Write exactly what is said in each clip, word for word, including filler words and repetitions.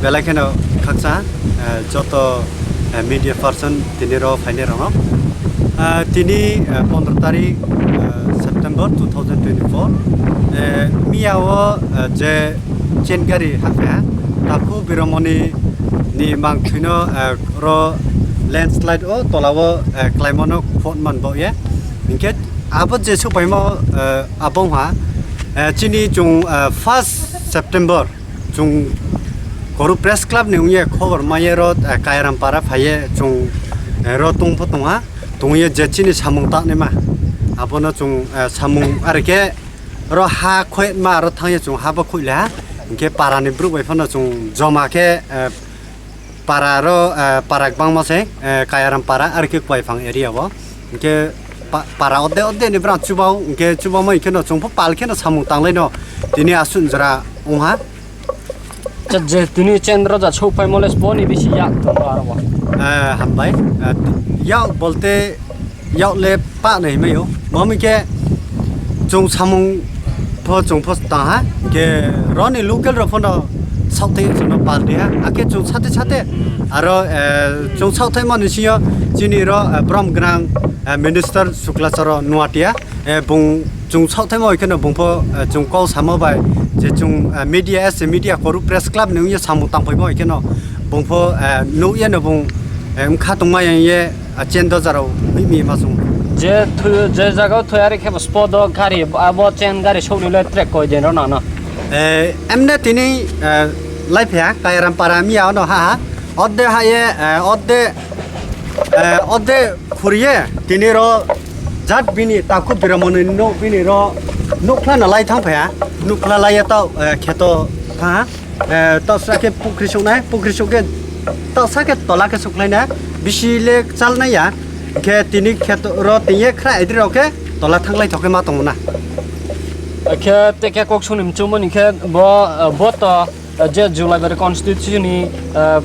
Belai kheno khaksa, eh, joto, eh, media person tini ro phainai rokno. Eh, tini, eh, pondro tarik, eh, September two thousand twenty-four. Eh, miya o, eh, je chain gari hakha, takhu Biromoni ni mangthwino, eh, ro landslide o tola o, eh, klaimano phot man bo ye. Hinkhe abo je supaimo, eh, abo wngkha, eh, chini chung, eh, first September chung Koru Press Club ni wngye khobor maye ro, eh, Kairampara phaye chung, eh, ro tongpho tongha, tongye je chini samung tangnima abono chung, eh, samung arikhe ro ha khoima aro thangye chung ha bo khoilaha, hinkhe para ni borok bai phano chung joma khe, eh, para ro, eh, para kwbangma se, eh, Kayaram para arikhe Kwaiphang area o. Hinkhe pa-, para ode ode ni brang chubao, hinkhe chubama hinkhe no chungpho pal kheno samung tanglai no tini aswk jora wngha. Acha, je tini Chandra ja sokpai mole boni bisi yak tongo aro bo. Eh, hambai. Eh, yak bolte yak le pa nai mayo. Mami ke chung samung pho chung pho ta ha. Ke roni local ro phono saote chung no pal dia. Ake chung sate sate aro, eh, chung saote mani siyo chini ro, eh, brom grang, eh, minister Sukla Choro Nuatia. Eh, bung chung saohthaima hai kheno bung pho, eh, chung kok samo bai je chung, eh, media as a media Koru Press Club ni wngya samung tangpaimo hai kheno bung pho, eh, nukya no bung, eh, wngkha tongma yang ye, eh, chen doja rok himi ma chung. Je thu-, je jaga o thoi ari khe bo spot o gari, abo chen gari sokni le track koi den rw nang no. Eh, emne tini, eh, lai phia Kairam para miya ono ha ha. Odde ha ye, eh, odde, eh, odde khuriye tini ro jat bini takhu Biramoni no bini ro nukla na lai thang phaya, nukla lai ya tau, eh, kheto ha, eh, tau sa khe pukri suk nai, pukri suk khe tau sa khe tola khe suk lai na, bisi le chal nai ya, khe tini kheto ro tini ye khra idri ro khe tola thang lai thok khe ma tong na. Khe te khe kok suni mchung mani khe bo, eh, bo to, eh, je Julaibari constituency ni, eh,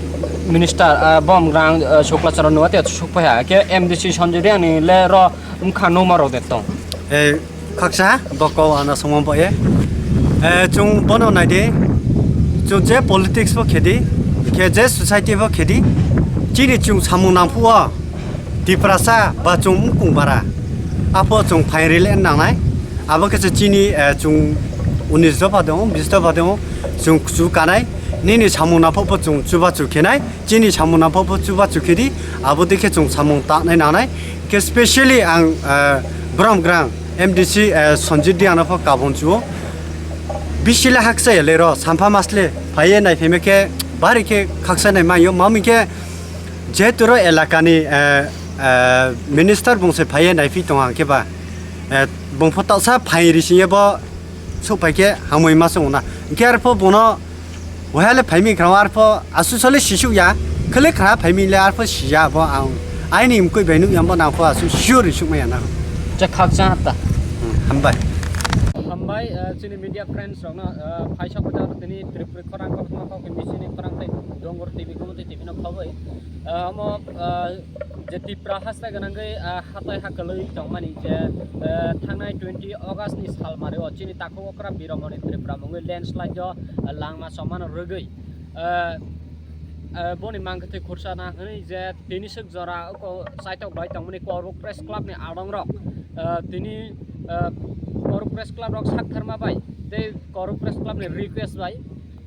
minister, eh, bom grang, eh, Sukla Charan Nuatia suk phaya, khe M D C Sanjay Riang ni le ro wngkha numa rok de tong. Eh, khaksa boko ana songmo bo ye. Eh, chung bono nai di, chung je politics bo khedi, khe je society bo khedi, chini chung samung nangphuo. Tiprasa ba chung wngkung bara. Apo chung phairil en nangnai. Abo khe se chini, eh, chung unis dopha dong, bis dopha dong, chung kuchu kanai. Nini samung naphok pho chung chuba chu khenai. Chini samung naphok pho chuba chu khedi. Abo dekhe chung samung tanai nangnai. Khe specially ang, eh, brom grang M D C, eh, Sanjit Riang no pho kabon chuo. Bisile haksa ya le ro, sampha masle, phaiye nai pheme khe, bari khe khaksa nai mayo, mami khe, Jehetu ro elakani, eh, eh, minister bungse phaiye naiphi tongo hwnkhe ba, eh, bung pho toksa phai risinge bo suk phai khe hamwi ma song na. Hwnkhe arpho bono wahale phaimi khna arpho asu sole sisuk ya, khele khna phaimi le arpho siya bo ang aini mkui bai nuk yambo nang pho asu sure risuk maya na. Cha khaksa ta. Hmm, hambai. Hambai, eh, chini media friends rokno, eh, phaisa phaisa tini Tripura khorang koktma kok misini khorang tei Donggor T V Gumoti T V no khoboi. Eh, omo, eh, je Tipra haste gwnangwi, eh, hatai ha kwlwi tongmani je, eh, thangnai twenty August ni sal mari o chini takhuk okra Biromoni Tripura mungwi landslide o, eh, langma chomano rwgwi, eh, eh, boni mangkwthwi khursa na hwnwi je tini swk jora oko chaitok bai tongmani Koruk Press Club ni adong rok, eh, tini, eh, Koruk Press Club rok sak tharma bai tei Koruk Press Club ni request bai,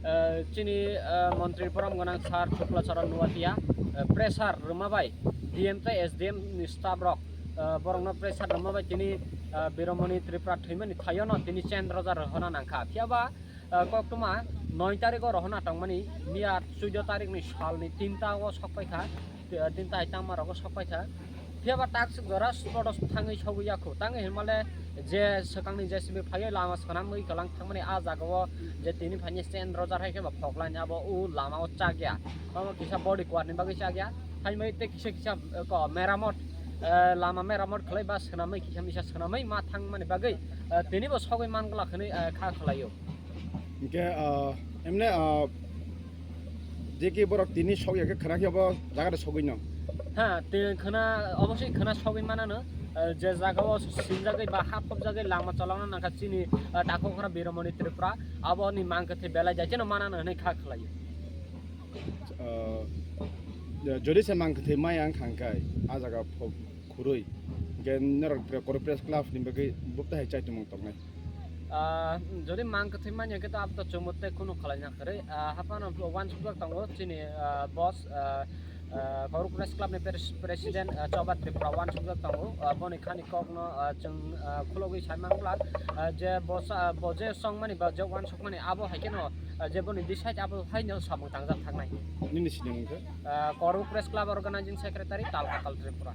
eh, chini, eh, montri borom gwnang sir Sukla Charan Nuatia, eh, pressure rwma bai D M tei S D M ni staff rok, eh, borokno pressure rwma bai tini, eh, Biromoni Tripura thwimani thaio no tini chenroja rohorna nangkha. Phiya ba, eh, koktwma noi tarikgo rohorna tongmani, miya chuido tarikni salni tinta o sokpai kha, eh, tinta hai tangma rogo sokpai kha. Phiya ba tak swk jora spot o thangwi sogwi ya khu. Tangwi hinmale je swkangni J C B phaiwi lama swnamwi kwlang thangmani a jaga o je tini phaini stand rojar hai khe ba phoklani abo o lama o chak ya. Omo kisa body quart ni bagwi chak ya. Hai mai tei kisa kisa, eh, ko meramot, eh, lama meramot khlai ba swnamwi kisa misa swnamwi ma thangmani bagwi, eh, tini bo sogwi man glak hwnwi, eh, kha khlai o. Hingke, ah, emne, ah, je ki borok tini sok ya khe khna khe abo jaga de sogwi no? Ha, te khna, obosoi khna sogwi manano, ah, je jaga o sinjagwi ba hap hop jagwi lama cholokna nangkha chini, ah, takhuk khna Biromoni Tripura, abo ni mangkhe the belai jai cheno manano hinui kha khlai o. Ah, jodi se mang kwthwi maya wngkha hwnkhe, ah jaga pho-, khurui. Hwnkhe norok Korwk Press Club ni bagwi bwkha hai chaitumung tongnai. Ah, jodi mang kwthwi manya khe to abo to chwngbo tei khunu khlaina kwrwi. Ah, haphano uansukjak tongo chini, ah, boss, ah, ah, Korwk Press Club ni pres-, president, ah, Choba Tripura uansukjak tongo. Ah, boni khani kokno, ah, chwng, ah, khulogwi sai manglak, ah, je bosa, ah, bo je songmani ba je uansukmani abo hai kheno, ah, je boni decide abo haino samung tangjak thangnai. Nini sinimung khe? Ah, Korwk Press Club Organizing Secretary, Talkatal Tripura.